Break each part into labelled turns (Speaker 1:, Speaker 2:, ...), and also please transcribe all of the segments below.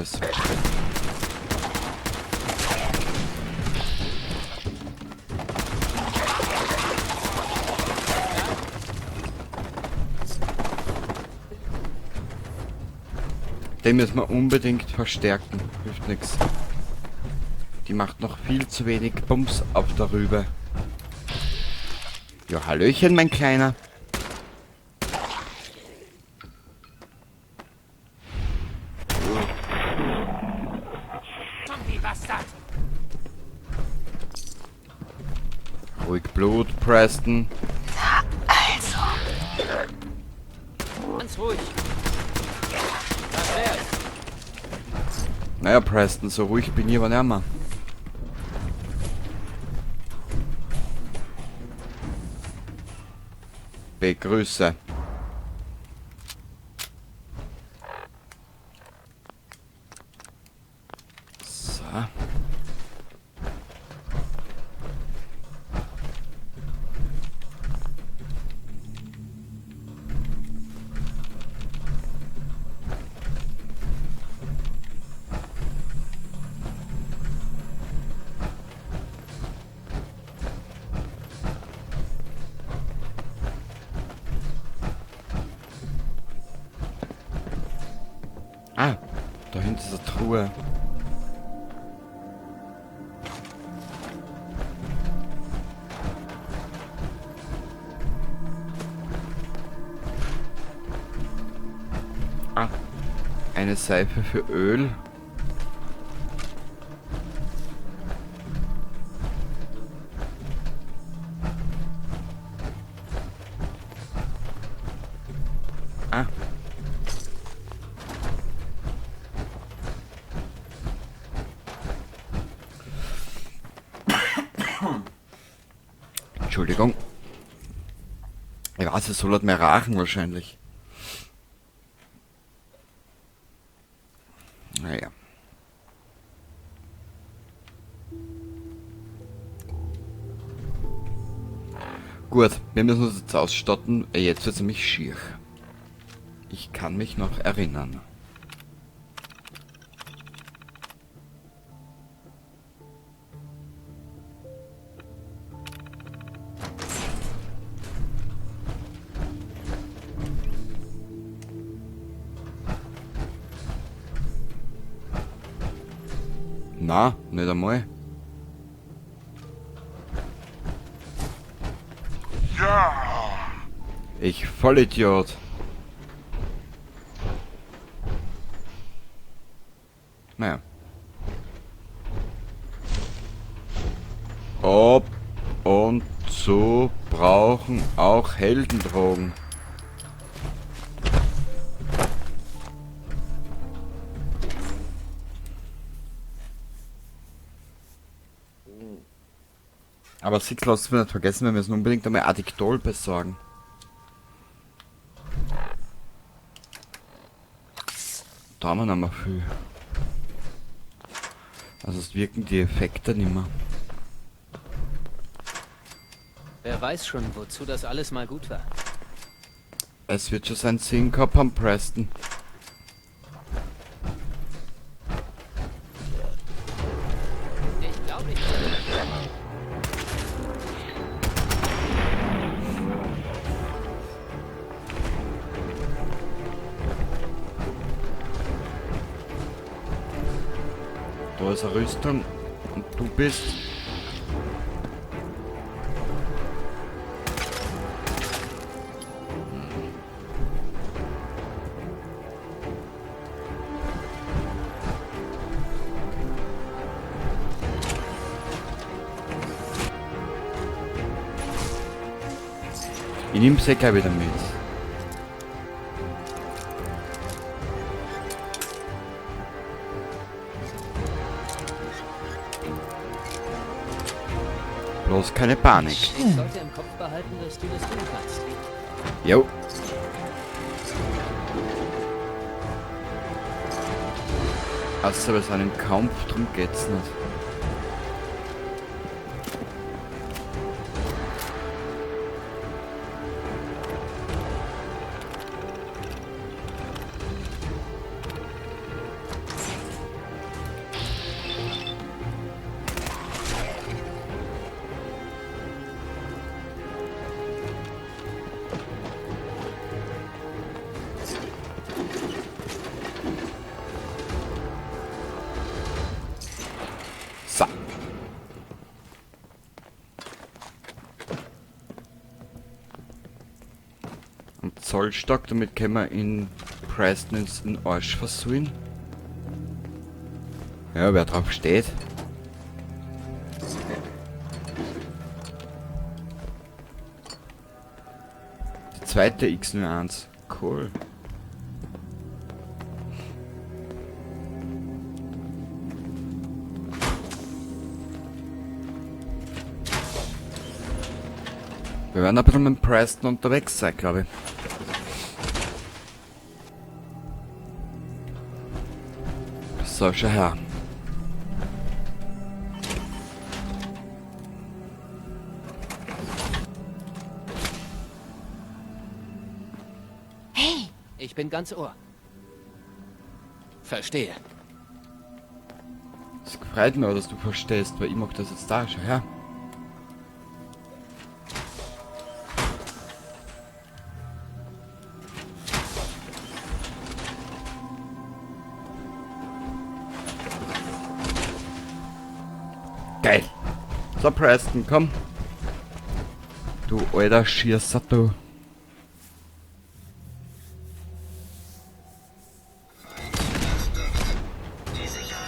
Speaker 1: Sonstiges. Den müssen wir unbedingt verstärken. Hilft nix. Die macht noch viel zu wenig Bums auf der Rübe. Ja, hallöchen, mein Kleiner. Ruhig Blut, Preston.
Speaker 2: Na, also.
Speaker 3: Ganz ruhig. Das wär's.
Speaker 1: Naja, Preston, so ruhig bin ich aber nicht mehr. Begrüße. So. Ah, da hinten ist eine Truhe. Ah, eine Seife für Öl. Ah. Entschuldigung. Ich weiß, es soll halt mehr rachen wahrscheinlich. Naja. Gut, wir müssen uns jetzt ausstatten. Jetzt wird's nämlich schier. Ich kann mich noch erinnern. Na, nicht einmal.
Speaker 4: Ja.
Speaker 1: Ich Vollidiot. Naja. Ob und zu brauchen auch Heldendrogen. Aber Six lassen wir nicht vergessen, wir müssen unbedingt einmal Addictol besorgen. Da haben wir noch mal viel. Also es wirken die Effekte nicht mehr.
Speaker 3: Wer weiß schon, wozu das alles mal gut war.
Speaker 1: Es wird schon seinen Sinn gehabt haben, Preston.
Speaker 3: Ich glaube nicht.
Speaker 1: Da ist eine Rüstung und du bist... Ich nehm's eh gleich wieder mit. Bloß keine Panik.
Speaker 3: Ich sollte im Kopf behalten, dass du das tun kannst.
Speaker 1: Jo. Also, wir sind im Kampf, drum geht's nicht. Zollstock, damit können wir in Preston ins den Arsch versuchen. Ja, wer drauf steht. Die zweite X01. Cool. Wir werden ein bisschen mit Preston unterwegs sein, glaube ich. So, schau her.
Speaker 2: Hey,
Speaker 3: Ich bin ganz Ohr. Verstehe.
Speaker 1: Es freut mich, dass du verstehst, weil ich mag das jetzt da. Schau her. Geil. So, Preston, komm. Du alter Schießer, du.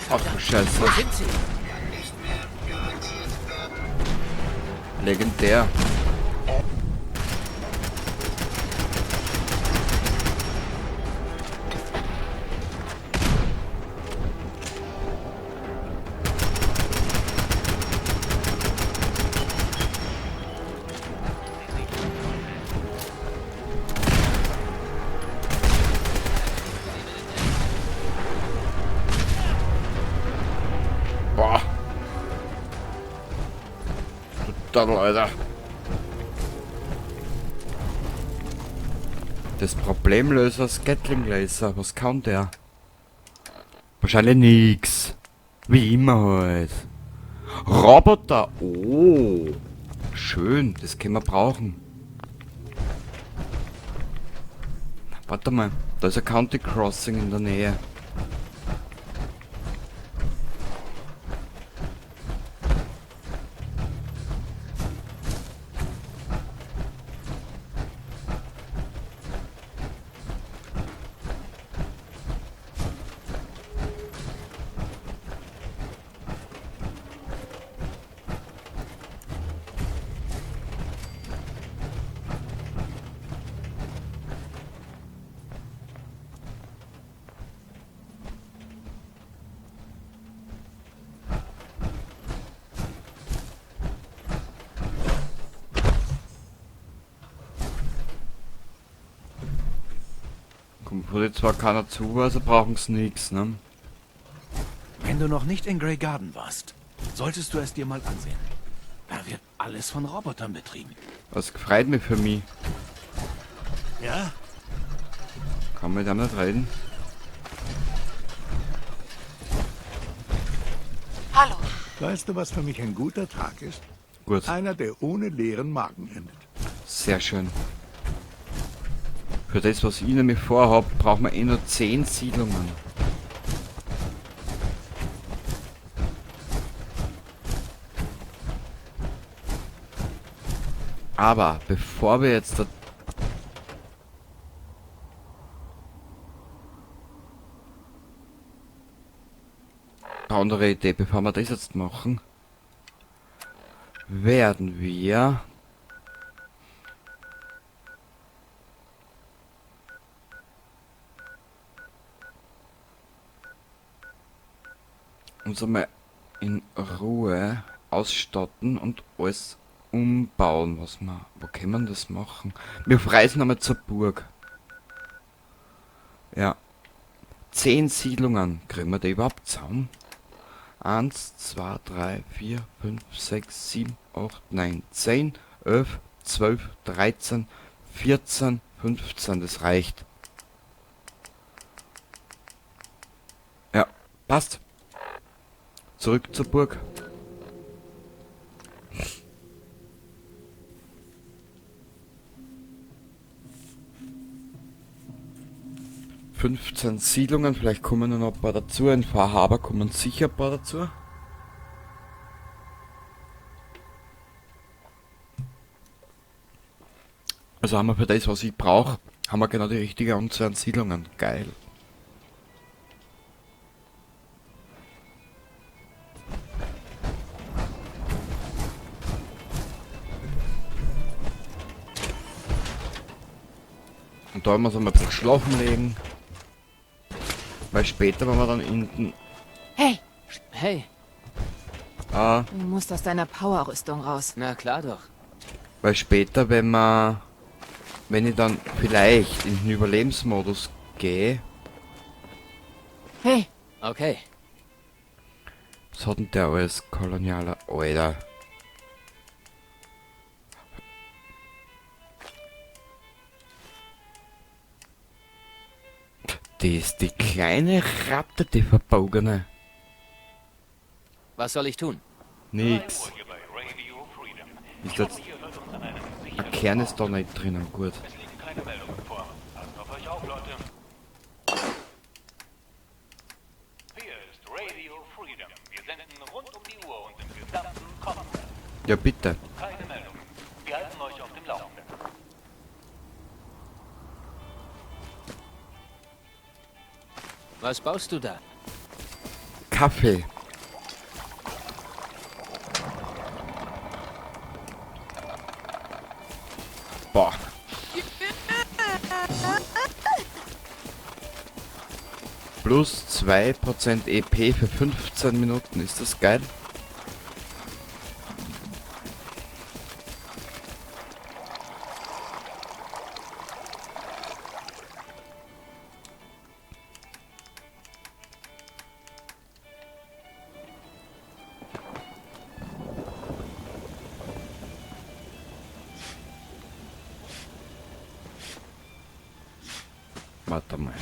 Speaker 1: Ach du Scheiße.
Speaker 3: Wo sind sie?
Speaker 1: Legendär. Boah. Total, Alter. Das Problemlöser Gatling Laser, was kann der? Wahrscheinlich nix. Wie immer halt. Roboter, oh. Schön, das können wir brauchen. Warte mal, da ist ein County Crossing in der Nähe. Kommt wohl zwar keiner zu, also brauchen sie nix, ne?
Speaker 4: Wenn du noch nicht in Grey Garden warst, solltest du es dir mal ansehen. Da wird alles von Robotern betrieben.
Speaker 1: Was gefreut mich für mich.
Speaker 4: Ja?
Speaker 1: Kann man mit dem nicht reden?
Speaker 2: hallo.
Speaker 5: Weißt du, was für mich ein guter Tag ist?
Speaker 1: Gut,
Speaker 5: Einer, der ohne leeren Magen endet.
Speaker 1: sehr schön. Für das, was ich nämlich vorhab, brauchen wir eh nur 10 Siedlungen. Aber bevor wir jetzt da andere Idee, bevor wir das jetzt machen, werden wir uns einmal in Ruhe ausstatten und alles umbauen, was wir. Wo kann man das machen? Wir reisen einmal zur Burg. Ja. 10 Siedlungen. Kriegen wir die überhaupt zusammen? 1, 2, 3, 4, 5, 6, 7, 8, 9, 10, 11, 12, 13, 14, 15. Das reicht. Ja, passt. Zurück zur Burg. ...15 Siedlungen, vielleicht kommen noch ein paar dazu. Ein paar Haber kommen sicher ein paar dazu. Also haben wir für das, was ich brauche, Haben wir genau die richtige Anzahl an Siedlungen. Geil. Und da muss man ein bisschen schlafen legen. Weil später, wenn wir dann hinten...
Speaker 2: Hey!
Speaker 3: Hey!
Speaker 1: Ah.
Speaker 2: Du musst aus deiner Power-Rüstung raus.
Speaker 3: Na klar doch.
Speaker 1: Weil später, wenn man... Wenn ich dann vielleicht in den Überlebensmodus gehe...
Speaker 2: Hey!
Speaker 3: Okay.
Speaker 1: Was hat denn der alles? Kolonialer... Alter. Das ist die kleine Ratte, die verbogene.
Speaker 3: Was soll ich tun?
Speaker 1: Nix. Ist das... Ein Kern ist da nicht drinnen, gut. Ja, bitte.
Speaker 6: Keine Meldung. Wir halten euch auf dem Laufenden.
Speaker 3: Was baust du da?
Speaker 1: Kaffee. Boah. Plus 2% EP für 15 Minuten. Ist das geil? Warte mal.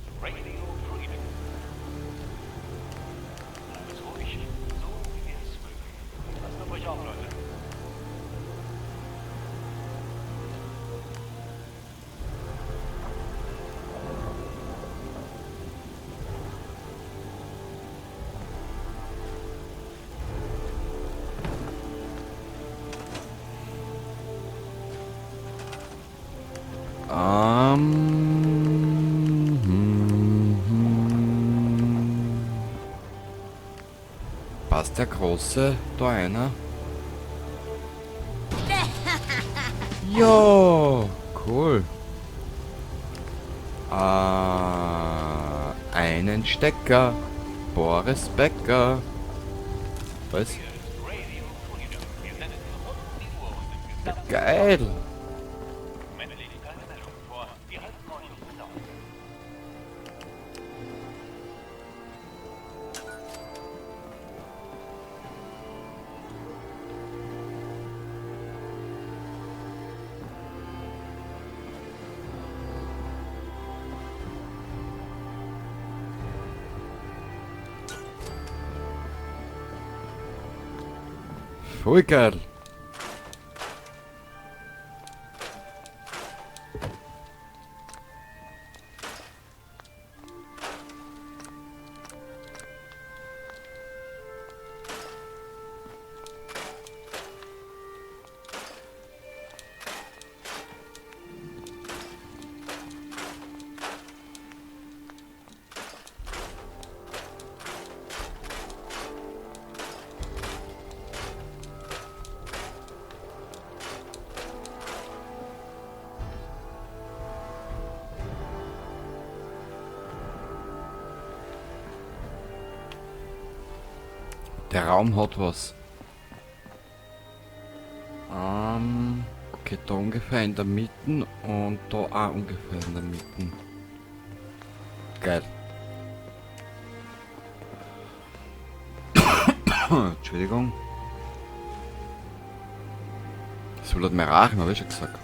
Speaker 6: Hier ist Radio Freedom. Alles ruhig, so wie wir es mögen. Passt auf euch auf, Leute.
Speaker 1: Passt der Große da einer? Jo, cool. Einen Stecker. Boris Becker. Was? Ja, geil. Voll geil. Der Raum hat was. Okay, da ungefähr in der Mitte und da auch ungefähr in der Mitte. Geil. Entschuldigung. Das will halt mehr rauchen, hab ich schon gesagt.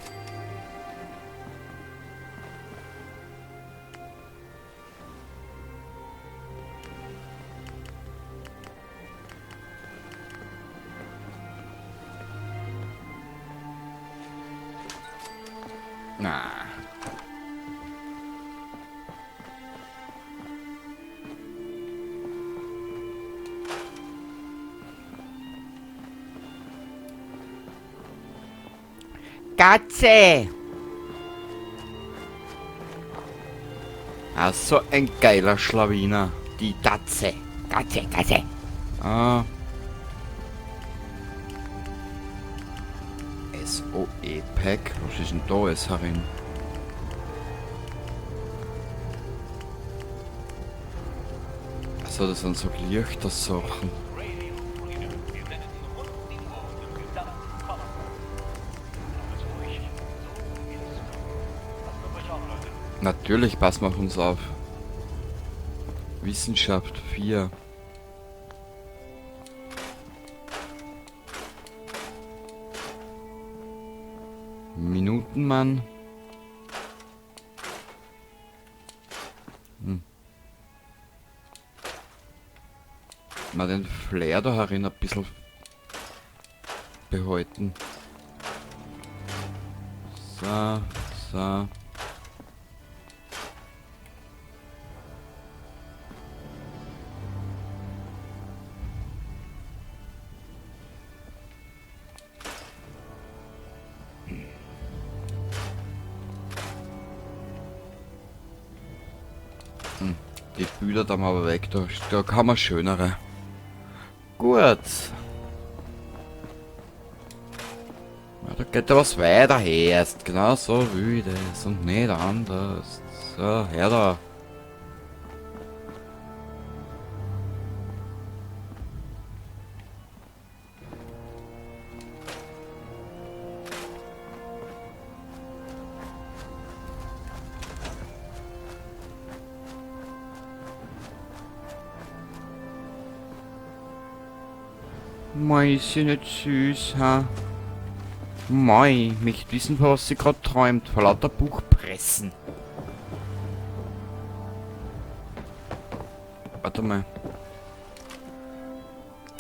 Speaker 1: Na. Katze! Ah, so ein geiler Schlawiner. Die Tatze. Katze, Katze. Ah. SOE Pack. Was ist denn da alles herin? Achso, das sind so Lichtersachen.
Speaker 6: Radio Freedom. Wir senden rund um die Uhr im gesamten Commonwealth. Alles ruhig, so wie wir es mögen. Passt auf euch auf, Leute.
Speaker 1: Natürlich passen wir auf uns auf. Wissenschaft 4. Minutenmann. Mal den Flair da herin ein bisschen behalten. So, so. Die Bilder da mal aber weg, da kann man schönere. Gut. Ja, da geht ja was weiter erst. Genau so wie das und nicht anders. So, her da. Mei, ist sie nicht süß, ha? Mei, möchte wissen, von was sie grad träumt. Vor lauter Buchpressen. Warte mal.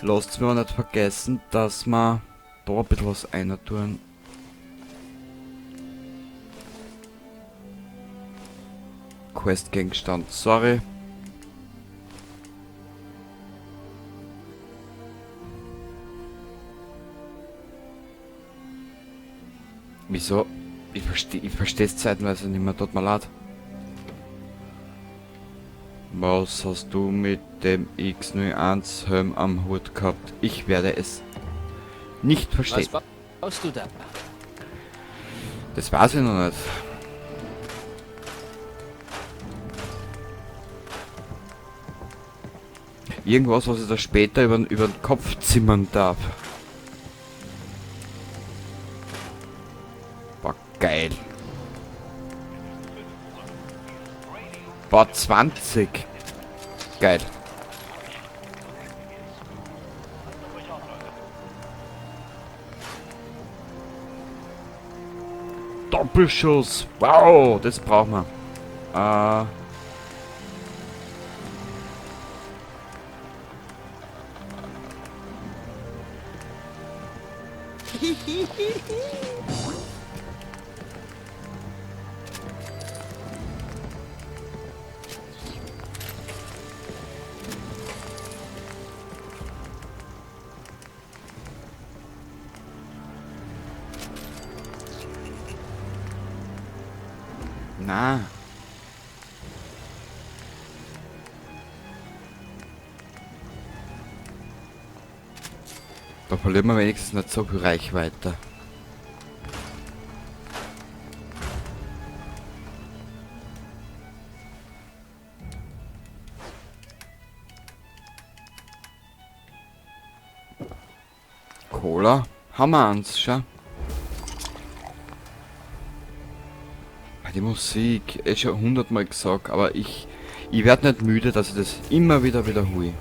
Speaker 1: Lasst mir nicht vergessen, dass wir da ein bisschen was einer tun. Questgegenstand, sorry. Wieso? Ich versteh's zeitweise nicht mehr, tut mir leid. Was hast du mit dem X01 Helm am Hut gehabt? Ich werde es nicht verstehen.
Speaker 3: Was baust du da?
Speaker 1: Das weiß ich noch nicht. Irgendwas, was ich da später über den Kopf zimmern darf. Boah, geil. Boah, 20. Geil. Doppelschuss. Wow, das brauchen wir. Na. Da verlieren wir wenigstens nicht so viel Reichweite. Cola haben wir eins, schau. Die Musik, eh schon 100-mal gesagt, aber ich werd nicht müde, dass ich das immer wieder wiederhole.